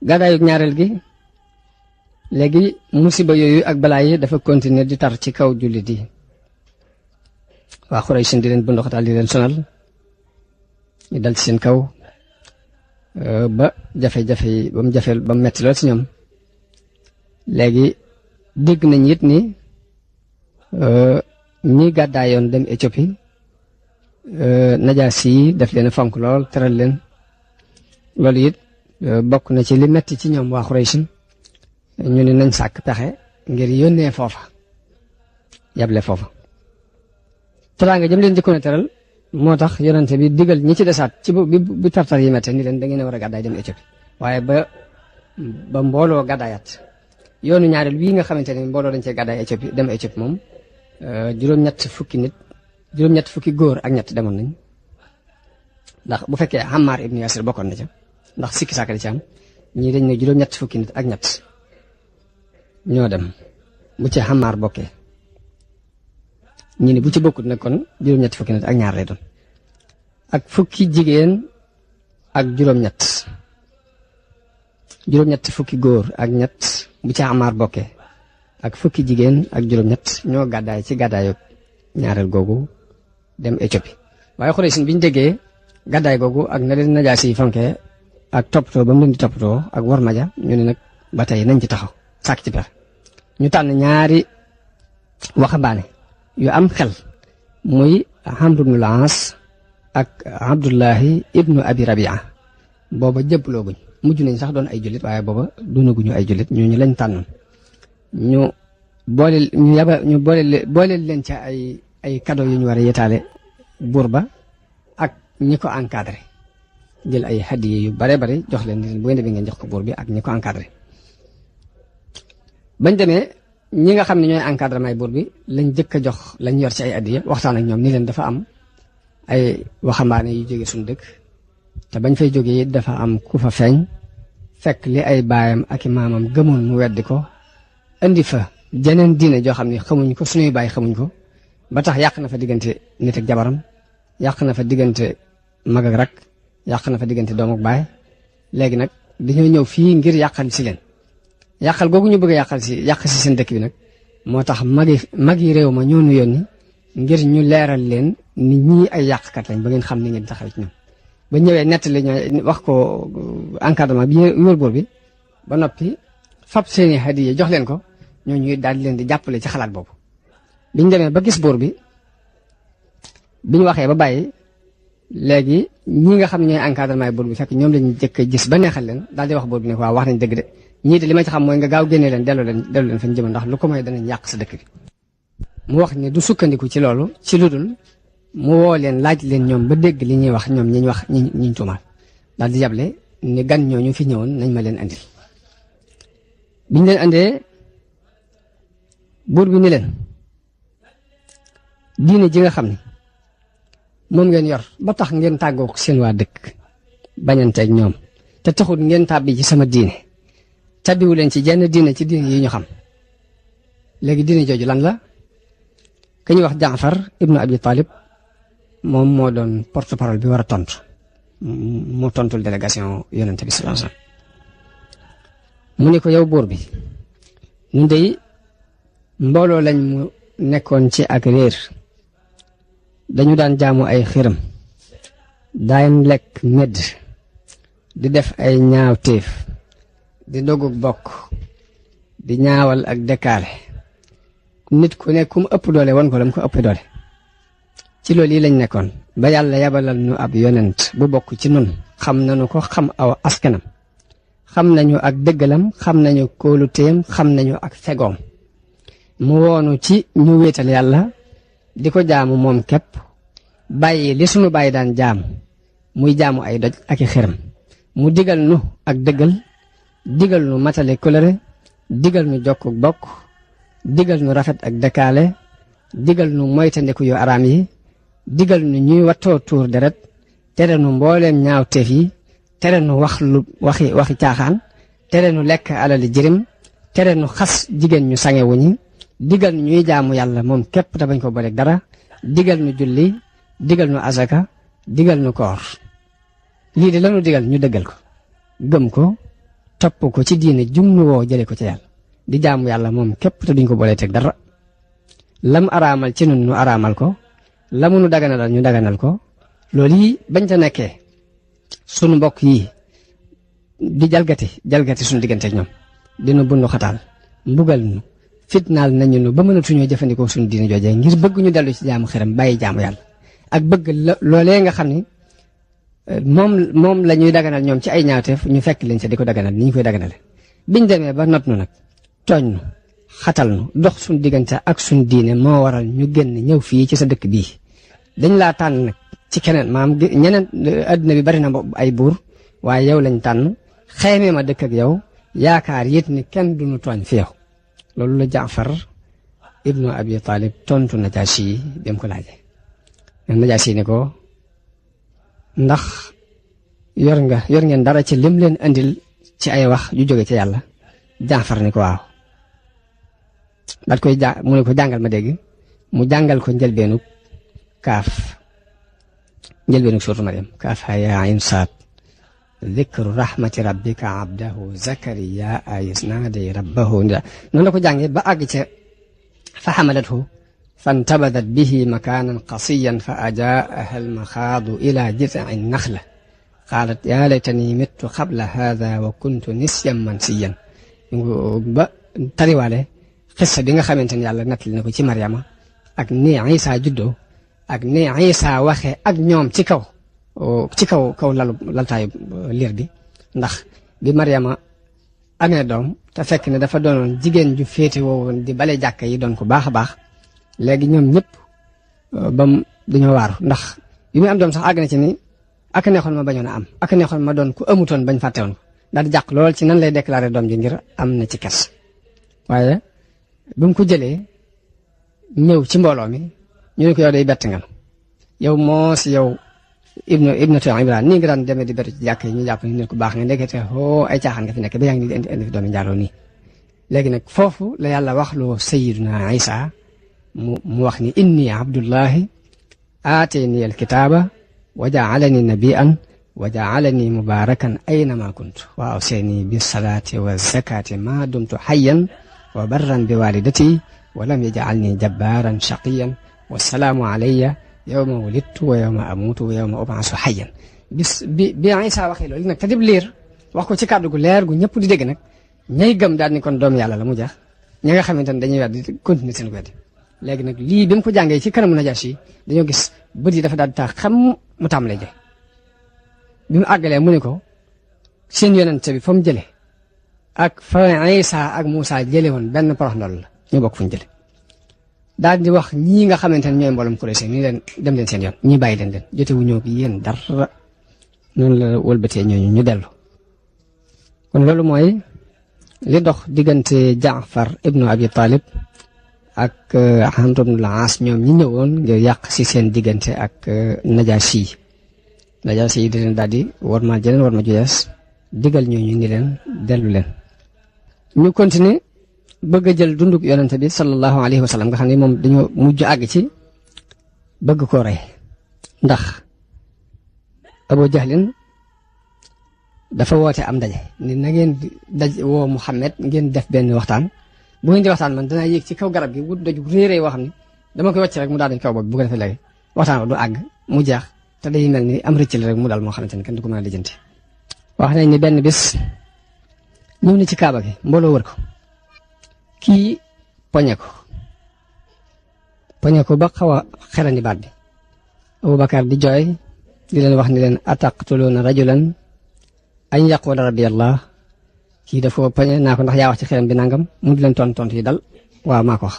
gàddaayu ñaareel gi léegi musiba yooyu ak balaa yi dafa continuer di tar ci kaw jullit yi waa Xuraysh di leen bunduxatal di leen sonal ñu dal ci seen kaw ba jafe-jafe yi ba mu jafeel ba mu metti lool ci ñoom. léegi dégg nañ it ni ñi gàddaayoon dem Éthiopie Najaasi yi daf leen a fonk lool teral leen loolu it bokk na ci li metti ci ñoom waa Xuraysh ñu ne nañ sàkk pexe ngir yónnee foofa yable foofa teraanga jëm leen jëkkoon a teral moo tax yonente bi digal ñi ci desaat ci bi tartar yi mette ni leen da ngeen a war a gàddaay dem Éthiopie waaye ba mbooloo gàddaayaat yoonu ñaareel wii nga xamante ne mbooloo dañ cee gàddaay Éthiopie dem Éthiopie moom juróom-ñett fukki góor ak ñett demoon nañ ndax bu fekkee Ammar ibn Yasir bokkoon na ca ndax sikki sàkk di ci am ñii dañ ne juróom-ñett fukki nit ak ñett ñoo dem bu ci Ammar bokkee ñi ni bu ci bokkut nag kon juróom-ñett fukki nit ak ñaar lay doon ak fukki jigéen ak juróom-ñett fukki góor ak ñett bu ci Ammar bokkee ak fukki jigéen ak juróom-ñett ñoo gàddaay ci gàddaayu ñaareel googu dem Éthiopie waaye Xuraysh biñ déggee gàddaay googu ak na leen Najaasi yi fonkee ak toppatoo ba mu leen di toppatoo ak war maja ñu ne nag ba tey nañ ci taxaw sàkk ci pexe ñu tànn ñaari waxambaane yu am xel muy Amr ibn al-As ak Abdullahi ibnu Abi Rabia booba jëpplooguñ mujj nañ sax doon ay jullit waaye booba doonaguñu ay jullit ñooñu lañ tànnoon ñu boole leen ca ay cadeau yu ñu war a yetaale buur ba ak ñi ko encadré jël ay hadiye yu bare bare jox leen ni leen bu ngeen demee ngeen jox ko buur bi ak ñi ko encadré bañ demee ñi nga xam ne ñooy encadrement buur bi lañ jëkk a jox lañ yor ci ay hadiye waxtaan ak ñoom ni leen dafa am ay waxambaane yu jóge suñu dëkk te bañ fay jógee it dafa am ku fa feeñ fekk li ay baayam ak i maamam gëmoon mu weddi ko indi fa jeneen diine joo xam ne xamuñ ko suñuy baay xamuñ ko ba tax yàq na fa diggante nit ak jabaram yàq na fa diggante mag ak rak yàq na fa diggante doom ak baay léegi nag dañoo ñëw fii ngir yàqal si leen yàqal googu ñu bëgg a yàq si seen dëkk bi nag moo tax mag yi réew ma ñoo nu yónni ngir ñu leeral leen ni ñii ay yàqkat lañ ba ngeen xam ni ngeen taxaw ci ñoom ba ñëwee nettali ñoo wax ko encadrement bi wër buur bi ba noppi fab seeni hadiya jox leen ko ñoo ñuy daal di leen di jàppale ci xalaat boobu biñ demee ba gis buur bi biñ waxee ba bàyyi léegi ñi nga xam ne ñooy encadrement buur bi fekk ñoom lañu jëkk a gis ba neexal leen daal di wax buur bi ne waaw wax nañ dëgg de ñii de li ma ci xam mooy nga gaaw génnee leen delloo leen fañ jëm ndax lu ko may danañ yàq sa dëkk bi mu wax ne du sukkandiku ci loolu ci lu dul mu woo leen laaj leen ñoom ba dégg li ñuy wax ñoom ñiñ wax ñiñ tuumaal daal di yable ni gan ñooñu fi ñëwoon nañ ma leen andil biñ leen andee buur bi ni leen diine ji nga xam ne moom ngeen yor ba tax ngeen tàggoo seen waa dëkk bañanteeg ñoom te taxul ngeen tàbbi ci sama diine tàbbiwu leen ci jenn diine ci diine yi ñu xam léegi diine jooju lan la ka ñuy wax Jaafar ibnu Abi Talib moom moo doon porte-parole bi war a tontu mu tontul délégation yonente bi sallallahu alayhi wasallam mu ne ko yow buur bi ñun dey mbooloo lañ mu nekkoon ci ak réer dañu daan jaamu ay xiram daan lekk medd di def ay ñaawteef di dogug bokk di ñaawal ak dekaale nit ku ne ku mu ëpp doole won ko lam ko ëpp doole ci loolu yi lañ nekkoon ba yàlla yabalal ñu ab yonent bu bokk ci nun xam nañu ko xam aw askanam xam nañu ak dëggalam xam nañu kóoluteem xam nañu ak fegoom mu woonu ci ñu wéetal yàlla di ko jaamu moom képp bàyyi li sunu bàyyi daan jaam muy jaamu ay doj ak i xiram mu digal nu ak dëggal digal nu matale kolëre digal nu jokk bokk digal nu rafet ak dëkkaale digal nu moytandiku yu araam yi digal nu ñuy wattoo tuur deret tere nu mbooleem ñaaw teef yi tere nu wax lu waxi caaxaan tere nu lekk alali jirim tere nu xas jigéen ñu sangewu ñi digal nu ñuy jaamu yàlla moom képp te bañ ko booleeg dara digal nu julli digal nu azaka digal nu koor lii de lanu digal ñu dëggal ko gëm ko topp ko ci diine jum nu woo jële ko ci yàlla di jaamu yàlla moom képp te duñ ko boolee teg dara lam araamal ci nun nu araamal ko lamu nu daganalal ñu daganal ko loolu yi bañ ca nekkee sunu mbokk yi di jalgati suñu diggante ak ñoom dina bundu xataal mbugal nu fitnaal nañu nu ba mënatuñoo jëfandikoo suñu diine joojee ngir bëgg ñu dellu ci jaamu xiram bàyyi jaamu yàlla ak bëgg loolee nga xam ni moom la ñuy daganal ñoom ci ay ñaawteef ñu fekk leen ca di ko daganal ni ñu koy daganale biñ demee ba not nu nag tooñ nu xatal nu dox suñu diggante ak suñu diine moo waral ñu génn ñëw fii ci sa dëkk bii dañ laa tànn nag ci keneen maam ñeneen adduna bi bari na ay buur waaye yow lañ tànn xeymee ma dëkk ak yow yaakaar yit ni kenn duñu tooñ fi yow loolu la Jaafar ibnu Abi Talib tontu Najaasi yi dem ko laaje Najaasi ni ko ndax yor ngeen dara ci lim leen andil ci ay wax yu jóge ci yàlla Jaafar ni ko waaw daat koy mu ne ko jàngal ma dégg mu jàngal ko njëlbeenug suuratu Maryam kaaf haa yaa ayn saad dikru rahmati rabbika abdahu zakariya is naada rabbahu noonu la ko jàngee ba àgg ca fa xamalathu fantabadat bihi makaanan qasiyan fa ajaaha almaxaadu ila jiz'i naxla qaalat yaa laytani mittu qabla haada wa kuntu nisyan mansiyan ba tariwaale xissa bi nga xamante ni yàlla nettali na ko ci Maryama ak ni Isa juddoo ak ni Isa waxe ak ñoom ci kaw laltaayu liir bi ndax bi Maryama amee doom te fekk ne dafa doonoon jigéen ju féete woowoon di bale jàkka yi doon ko baax a baax léegi ñoom ñëpp bam dañoo waaru ndax bi muy am doom sax àgg na ci ni ak neexoon ma bañoon a am ak neexoon ma doon ku amutoon bañ fàttewoon ko daal di jàq lool ci nan lay déclarer doom ji ngir am na ci kes waaye bi mu ko jëlee ñëw ci mbooloo mi ñu ne ko yow day bett nga yow moo si yow ibnatu Imraan nii nga daan demee di beru ci jàkk yi ñu jàpp ni nit ku baax nga ndekete ay caaxaan nga fi nekk ba yaa ngi indi fi doomi njaaloo nii léegi nag foofu la yàlla wax loo sayyiduna Isa mu wax ni inni abdullahi aatani alkitaaba wa jaalani nabiyan wa jaalani mubarakan aynama kuntu wa awsani bisalaati wa zakati ma dumtu hayyan wa barran bi walidati wa lam yaj'alni jabbaran shaqiyan wa salaamu alayya yawma wulidtu wa yawma amutu wa yawma ub'asu hayyan bi Isa waxee loolu nag te dib liir wax ko ci kàddu gu leer gu ñëpp di dégg nag ñay gëm daal ni kon doom yàlla la mu jeex ñi nga xamante ne dañuy weddi continuer seen weddi léegi nag lii bi mu ko jàngee ci kanamu Najaasi yi dañoo gis bët yi dafa daal di tax xam mu tàmbalee jooy bi mu àggalee mu ne ko seen yonent bi fa mu jëlee ak fa Isa ak Muusa jëlee woon benn porox ndol la ñu bokk fu ñu jëlee daal di wax ñii nga xamante ne ñooy mboolem Quraysh ni leen dem leen seen yoon ñii bàyyi leen jote wu ñëw bi yéen dara noonu la wëlbatee ñooñu ñu dellu kon loolu mooy li dox diggante Jaafar ibnu Abi Talib ak Amr ibn al-As ñoom ñi ñëwoon ngir yàq si seen diggante ak Najaasi yi di leen daal di war ma jëleen war ma juyees digal ñooñu ni leen dellu leen ñu continuer bëgg a jël dunduk yonente bi sallallahu alayhi wa sallam nga xam ne moom dañoo mujj àgg ci bëgg koo rey ndax Abu Jahlin dafa woote am ndaje ni na ngeen woo Muhammad ngeen def benn waxtaan bu ngeen di waxtaan man danaa yéeg ci kaw garab gi wut doj réeré woo xam ne dama koy wàcc rek mu daal dañ kaw bopp bu ko defee léegi waxtaan ba du àgg mu jeex te day mel ni am rëcc la rek mu dal moo xamante ne kenn du ko mën a lijjanti wax nañ ni benn bis ñëw na ci kaaba gi mbooloo wër ko kii poñe ko ba xaw a xerandi baat bi Abubakar di jooy di leen wax ni leen ataqtuluuna rajulan an yaqula rabbi allah kii dafa poñe naa ko ndax yaa wax ci xelam bi nangam mu di leen tontu yi dal waaw maa ko wax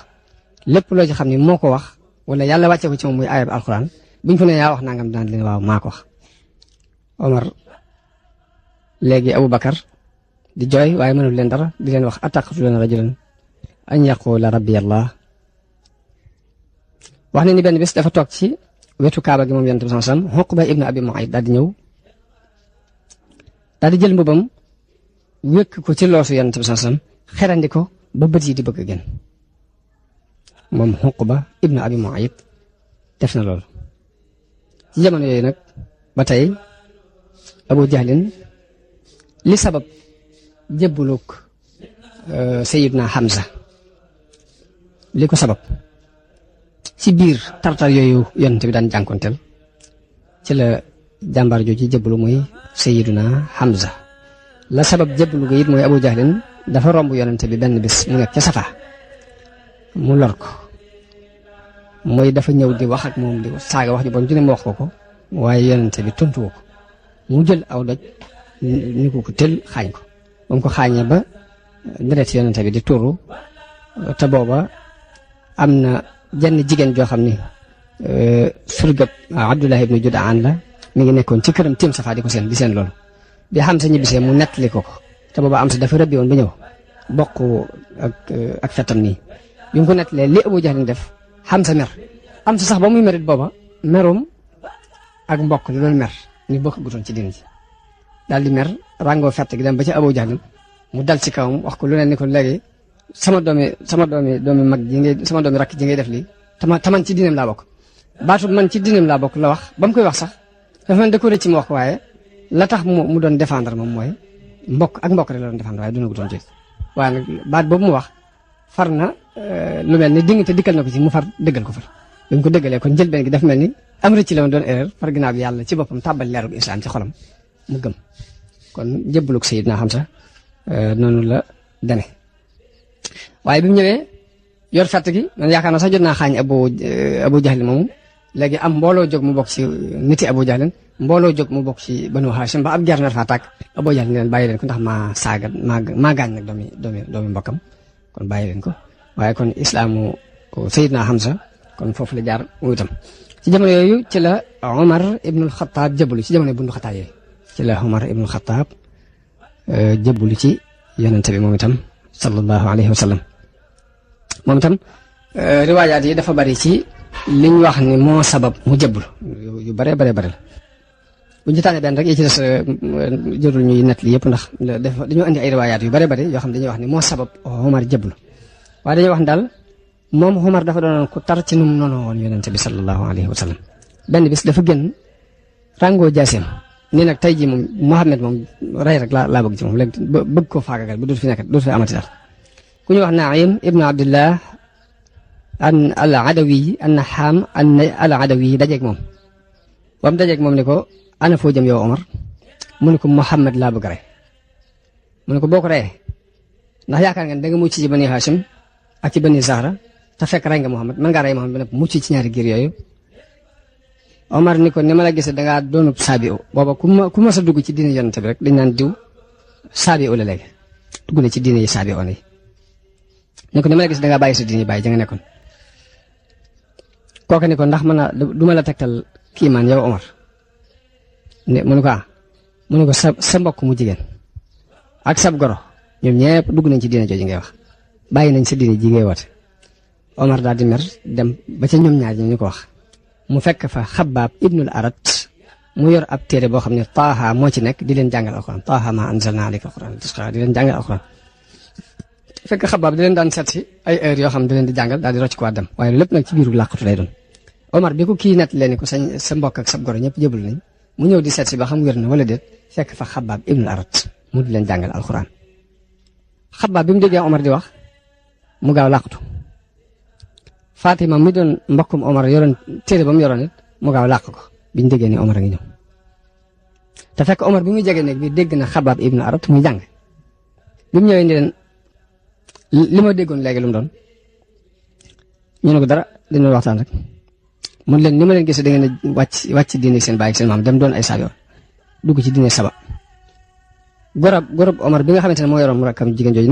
lépp loo ci xam ni moo ko wax wala yàlla wàcce ko ci moom muy ayab alquran buñ ko ne yaa wax nangam daan leen waaw maa ko wax Omar léegi Abubakar di jooy waaye mënul leen dara di leen wax ataqtuluuna rajulan an yaqula rabbi allah wax ne ni benn bis dafa toog ci wetu kaaba gi moom yonent bi sallallahu alayhi wasallam Uqba ibnu Abi Mu'ayt daal di ñëw daal di jël mbubam wékk ko ci loosu yonent bi sallam xerandi ko ba bët yi di bëgg a génn moom Uqba ibnu Abi Mu'ayt def na loolu ci jamono yooyu nag ba tey Abu Jahlin li sabab jébbuluk Sayyidna Hamza li ko sabab ci biir tartar yooyu yonent bi daan jànkonteel ci la jàmbaar jooju jébbalu muy Sayyiduna Hamza la sabab jébbalu ko it mooy Abu Jahlin dafa romb yonent bi benn bis mu nekk ca Safa mu lor ko mooy dafa ñëw di wax ak moom di saaga wax ju bon ju ne mu wax ko waaye yonent bi tontuwoo ko mu jël aw doj ni ko tël xaañ ko ba mu ko xaañee ba deret yonent bi di tuuru te booba am na jenn jigéen joo xam ni surgab Abdullah ibnu Judaan la mi ngi nekkoon ci këram tiim Safa di ko seen loolu bi Hamza ñibbisee mu nettali ko te booba am sa dafa rëbbi woon ba ñëw bokk ak fetam nii bi mu ko nettalee li Abu Jahlin def Hamza mer am sa sax ba muy merit booba merum ak mbokk li doon mer ñu bokk gutoon ci diin ji daal di mer ràngoo fett gi dem ba ci Abu Jahlin mu dal ci kawam wax ko lu ne ni ko léegi sama doomi mag ji ngay sama doomi rakk ji ngay def lii taman ci diinam laa bokk baatu man ci diinam laa bokk la wax ba mu koy wax sax dafa mel da ko rëcc mu wax ko waaye la tax mu doon défendre moom mooy mbokk rek la doon défendre waaye duna gutoon ci waaye nag baat boobu mu wax far na lu mel ni ding te dikkal na ko ci mu far dëggal ko far bi mu ko dëggalee kon njëlbeen gi dafa mel ni am rëcc la woon doon erreur far ginnaaw bi yàlla ci boppam tàbbal leerug islam ci xolam mu gëm kon jébbalug Sayyidna Hamza noonu la deme waaye bi mu ñëwee yor fett gi man yaakaar naa sax jot naa xaañ Abu Jahlin moomu léegi am mbooloo jóg mu bokk ci niti Abu Jahlin mbooloo jóg mu bokk ci Banu Hashim ba ab ger nar faa tàkk Abu Jahlin leen bàyyi leen ko ndax maa gaañ nag doomi mbokkam kon bàyyi leen ko waaye kon islaamu Sayyidna Hamza kon foofu la jaar mu itam ci jamono yooyu ci la Omar ibnul Xataab jébbalu ci jamono bundu xataab yooyu ci la Omar ibnul Xataab jébbalu ci yonente bi moom itam sallallahu alayhi wa sallam moom itam riwaayaat yi dafa bari ci liñ wax ni moo sabab mu jébbalu yu bare la bu ñu tànnee benn rek yi ci des jërul ñuy nett li yëpp ndax dañoo indi ay riwaayaat yu bare yoo xam dañuy wax ni moo sabab Omar jébbalu waaye dañuy wax ni daal moom Omar dafa doonoon ku tar ci nu mu noonu woon yonente bi sallallahu alayhi wa sallam benn bis dafa génn ràngoo jaaseem nii nag tey jii moom Muhammad moom rey rek laa bëgg ci moom léegi bëgg koo faagagal ba dootu fi nekk dootu fi amati dara ku ñu wax Naim ibnu Abdullah al Adawi an Naxaam al Adawi dajeeg moom ba mu dajeeg moom ni ko ana foo jëm yow Omar mu ne ko Muhammad laa bëgg rey mu ne ko boo ko reyee ndax yaakaar nga da nga mucc ci Bani Hashim ak ci Bani Zahra te fekk rey nga Muhammad mën ngaa rey Muhammad ba nag mucc ci ñaari giir yooyu Omar ni ko ni ma la gisee dangaa doonub saabi u booba ku ma sa dugg ci diine yonente bi rek dañ naan diw saabi u la léegi dugg na ci diine yi saabi on yi ni ko ni ma la gis dangaa bàyyi sa diine yi bàyyi ja nga nekkoon kooka ni ko ndax mën a du ma la tegtal kii man yow Omar ne mu ne ko mu ne ko sa mbokk mu jigéen ak sab goro ñoom ñëpp dugg nañ ci diine jooju ngay wax bàyyi nañ sa diine ji ngay woote Omar daal di mer dem ba ca ñoom ñaar ñu ko wax mu fekk fa Xabbaab ibnul Arat mu yor ab téere boo xam ne Taaha moo ci nekk di leen jàngal alxuraan Taaha maa anzalnaa alayka alxuraan di leen jàngal alxuraan fekk Xabbaab di leen daan seet si ay heures yoo xam ne di leen di jàngal daal di rocc ko waa dem waaye lépp nag ci biiru làqatu lay doon Omar bi ko kii nett leen ni ko sa mbokk ak sa goro ñëpp jébal nañ mu ñëw di seet si ba xam wér na wala déet fekk fa Xabbaab ibnul Arat mu di leen jàngal alxuraan Xabbaab bi mu déggee Omar di wax mu gaaw làqatu Fatima mi doon mbokkum Omar yoroon téere ba mu yoroon it mu gaaw làq ko biñ déggee ni Omar a ngi ñëw te fekk Omar bi muy jege néeg bi dégg na Xabbaab ibnu Arat muy jàng bi mu ñëwee ni leen li ma déggoon léegi lu mu doon ñu ne ko dara dañu waxtaan rek mun leen ni ma leen gisee da ngeen a wàcc diine seen baay ak seen maam dem doon ay saabiyoon dugg ci diine saba gorob Omar bi nga xamante ne moo yoroon mu rakkam jigéen jooju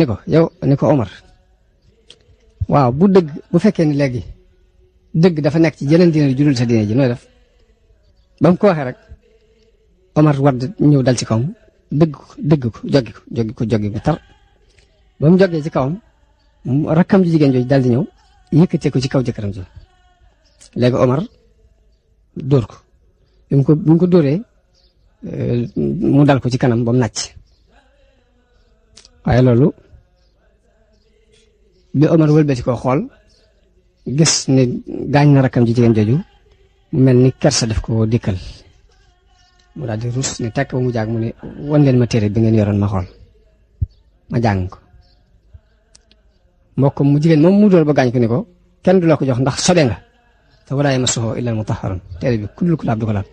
ni ko Omar waaw bu fekkee ni léegi dëgg dafa nekk ci jeneen diine ju dul sa diine ji nooy def ba mu ko waxee rek Omar war ñëw dal ci kawam dëgg ko joggi ko tar ba mu joggee ci kawam rakkam ji jigéen jooju dal di ñëw yëkkatee ko ci kaw jëkkëram ji léegi Omar dóor ko bi mu ko dóoree mu dal ko ci kanam ba mu nàcc waaye loolu bi Omar wëlbati koo xool gis ne gaañ na rakkam ji jigéen jooju mu mel ni kersa daf ko dikkal mu daal di rus ne tekk ba mu jaag mu ne wan leen ma téere bi ngeen yoroon ma xool ma jàng ko mbokkam mu jigéen moom mu dool ba gaañ ko ni ko kenn du la ko jox ndax sobe nga te walaa yamassuhu illa al-mutahharun téere bi ku ko laab du ko laal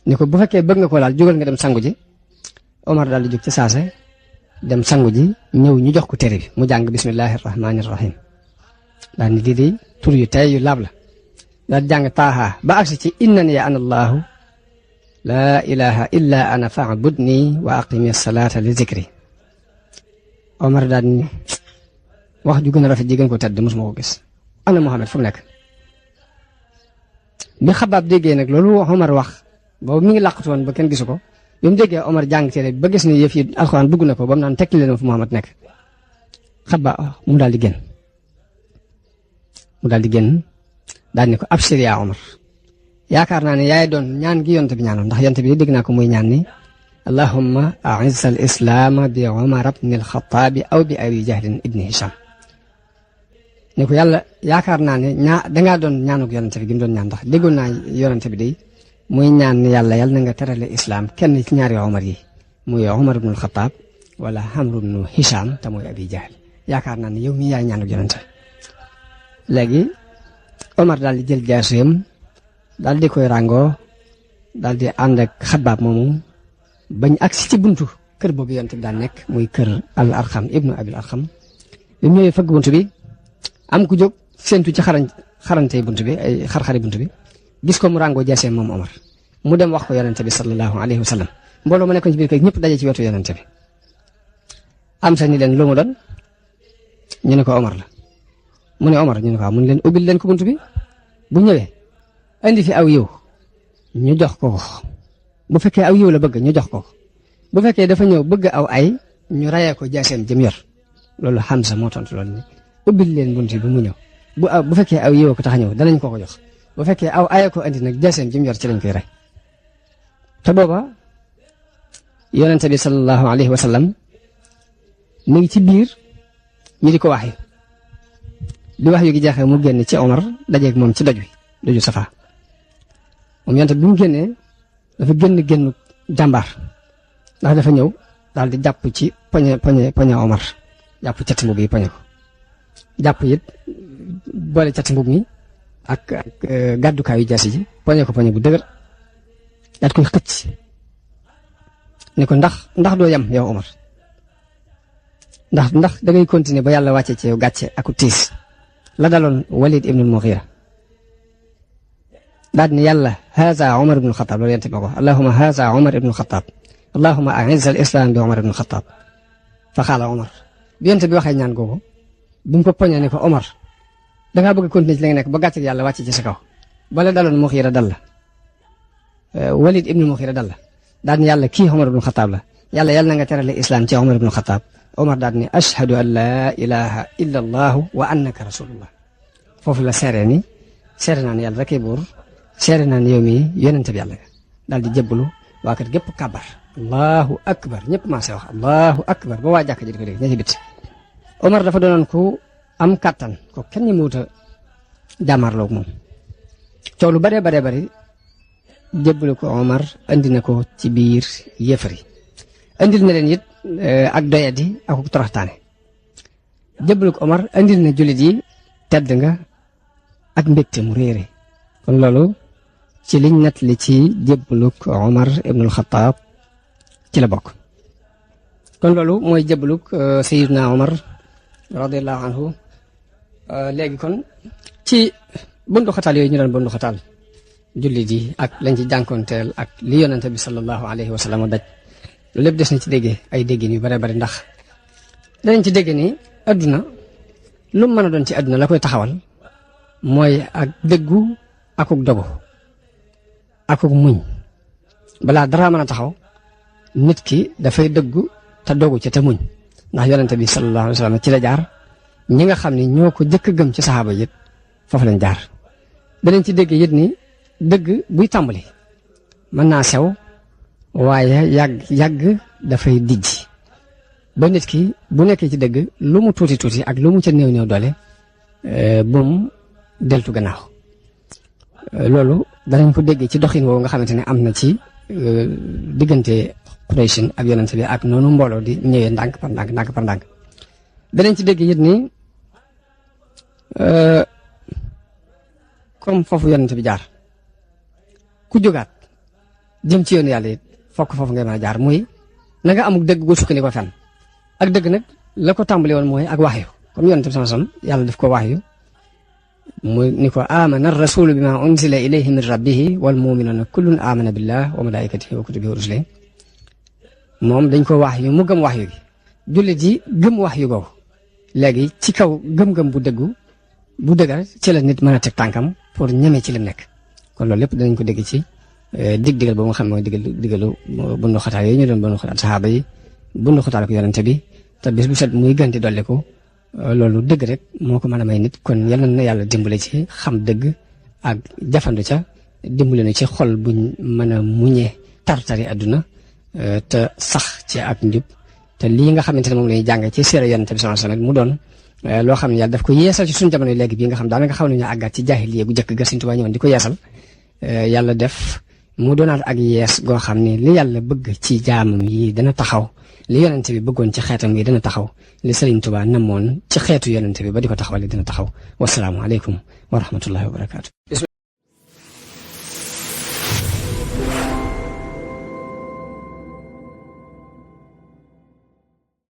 ni ko bu fekkee bëgg nga ko laal jógal nga dem sangu ji Omar daal di jóg ci saase dem sangu ji ñëw ñu jox ko téere bi mu jàng bismillahi rahmaani rahim daal ni lii de tur yu tey yu laab la daal di jàng taaha ba agsi ci innani ana allahu laa ilaha illa ana fa'budni wa aqimi salata li zikri Omar daal ni wax ju gën a rafet ji gën ko tedd mosuma ko gis ana Muhammad fu mu nekk bi Xabaab déggee nag loolu Omar wax boobu mi ngi làqatu woon ba kenn gisu ko bi mu déggee Omar jàng téere ba gis ni yëf yi alxuraan dugg na ko ba mu naan tekki leen fu Muhammad nekk Xabaab mu daal di génn daal ni ko abshir yaa Omar yaakaar naa ne yaay doon ñaan gi yonte bi ñaanoon ndax yonte bi dégg naa ko muy ñaan ni allahumma a'izz al islaama bi Omar ibn al Xattaab aw bi Abi Jahlin ibni Hisham ni ko yàlla yaakaar naa ne dangaa doon ñaanuk yonente bi gi mu doon ñaan ndax déggoon naa yonente bi day muy ñaan ni yàlla na nga terale islam kenn ci ñaari Omar yi muy Omar ibn al Xattaab wala Amr ibn Hisham te muy Abi Jahl yaakaar naa ne yow mii yaay ñaanuk yonente léegi Omar daal di jël jaaseem daal di koy ràngoo daal di ànd ak Xabaab moomu bañ agsi ci buntu kër boobu yonent bi daan nekk muy kër al Arxam ibnu Abil Arxam bi mu ñëwee fëgg buntu bi am ku jóg séentu ci xarante buntu bi ay xar-xari buntu bi gis ko mu ràngoo jaaseem moom Omar mu dem wax ko yonent bi sallallahu alayhi wa sallam mbooloo ma nekkoon ci biir kër ñëpp daje ci wetu yonent bi am sa ni leen lu mu doon ñu ne ko Omar la mu ne Omar ñu ne ko mu ne leen ubbil leen ko buntu bi bu ñëwee indi fi aw yiw ñu jox ko bu fekkee aw yiw la bëgg ñu jox ko bu fekkee dafa ñëw bëgg aw ay ñu rayee ko jaaseem jëm yor loolu Hamza moo tontu loolu ni ubbil leen buntu bi mu ñëw bu fekkee aw yiw ko tax a ñëw danañ ko jox bu fekkee aw ay ko indi nag jaaseem jëm yor ci lañ koy rey te booba yonente bi sallallahu alayhi wa sallam mi ngi ci biir ñu di ko waxee li wax yu gi jeexee mu génn ci Omar dajeeg moom ci doju Safa moom yonent bi mu génnee dafa génn jàmbaar ndax dafa ñëw daal di jàpp ci poñe Omar jàpp cati mbub yi poñe ko jàpp it boole cati mbub mi ak gàddukaayu jaasi ji poñe ko poñe bu dëgër daal koy xëcc ne ko ndax doo yam yow Omar ndax da ngay continuer ba yàlla wàcce ci yow gàcce aku tiis la daloon Walid ibn al-Mughira daal ni yàlla haza Omar ibn al-Khattab loolu yente ma ko allahumma haza Omar ibn al-Khattab allahumma a'izz al-islam bi Omar ibn al-Khattab fa xaala Omar bi yente bi waxee ñaan googu bi mu ko poñee ne ko Omar dangaa bëgg continuer ci li nga nekk ba gàcce yàlla wàcce ci sa kaw bala daloon Mughira dal la Walid ibn al-Mughira dal la daal ni yàlla kii Omar ibn al-Khattab la yàlla na nga terale islam ci Omar ibn al-Khattab Omar daal ni ashhadu an laa ilaha illa allah wa annaka rasulullah foofu la seere ni seere naa ne yàlla rek buur seere naa ne yow mi yonente bi yàlla nga daal di jébbalu waa kër gépp kàbbar allahu akbar ñëpp maa se wax allahu akbar ba waa jàkk ji di ko dégg ña ci bit Omar dafa doonoon ku am kàttan ko kenn ñi muut a jàmmarloog moom coow lu baree bari jébbalu ko Omar andi na ko ci biir yéefar yi andil na leen it ak doyadi ak toroxtaane jébbalu ko Omar andil na jullit yi tedd nga ak mbégte mu réere kon loolu ci liñ nettali ci jébbalu ko Omar ibn al-Khattab ci la bokk kon loolu mooy jébbalu ko Sayyidina Omar radiyallahu anhu léegi kon ci bundu xataal yooyu ñu doon bundu xataal jullit yi ak lañ ci jànkoonteel ak li yonente bi sallallahu alayhi wa sallam daj loolu lépp des na ci déggee ay déggin yu bare bari ndax danañ ci dégg ni adduna lu mu mën a doon ci adduna la koy taxawal mooy ak dëggu akuk dogu akuk muñ balaa dara mën a taxaw nit ki dafay dëggu te dogu ci te muñ ndax yonente bi sallallahu alayhi wa sallam ci la jaar ñi nga xam ne ñoo ko jëkk gëm ci saxaaba yit foofu lañ jaar danañ ci dégg yit ni dëgg buy tàmbali mën naa sew waaye yàgg dafay dijj ba nit ki bu nekkee ci dëgg lu mu tuuti tuuti ak lu mu ca néew néew doole bu mu deltu gannaaw loolu danañ ko déggee ci doxin woowu nga xamante ne am na ci diggante Quraysh ak yonent bi ak noonu mbooloo di ñëwee ndànk par ndànk danañ ci dégg it ni comme foofu yonent bi jaar ku jógaat jëm ci yoonu yàlla it fokk foofu ngay mën a jaar muy na nga amuk dëgg gu sukkandiku fenn ak dëgg nag la ko tàmbali woon mooy ak waxyu comme yonent bi sama yàlla daf ko waxyu mu ni ko amana rasulu bima unzila ilayhi min rabbihi wal muminuna kullun amana billah wa malaikatihi wa kutubihi wa rusulihi moom dañ ko waxyu mu gëm waxyu gi jullit yi gëm waxyu googu léegi ci kaw gëm-gëm bu dëggal ci la nit mën a teg tànkam pour ñeme ci lim nekk kon loolu lépp danañ ko dégg ci digal boobu nga xam mooy digalu bundu xataal yi ñu doon bundu xataal saxaaba yi bundu xataal ko yonente bi te bis bu set muy gën di dolli ko loolu dëgg rek moo ko mën a may nit kon yal na yàlla dimbale ci xam dëgg ak jafandu ca dimbale na ci xol buñ mën a muñee tartari àdduna te sax ci ak njub te lii nga xamante ne moom lañuy jàng ci siira yonente bi sallallahu alayhi wasallam mu doon loo xam ne yàlla daf ko yeesal ci suñu jamono léegi bii nga xam daanaka xaw nañu àggaat ci jaahiliya gu jëkk ga Sëriñ Tuubaa ñëwoon di ko yeesal yàlla def mu doonaat ak yees goo xam ne li yàlla bëgg ci jaamam yi dana taxaw li yonente bi bëggoon ci xeetam yi dana taxaw li Sëriñ Tuubaa namoon ci xeetu yonente bi ba di ko taxawal dina taxaw wasalaamu aleykum wa rahmatullahi wa barakaatu.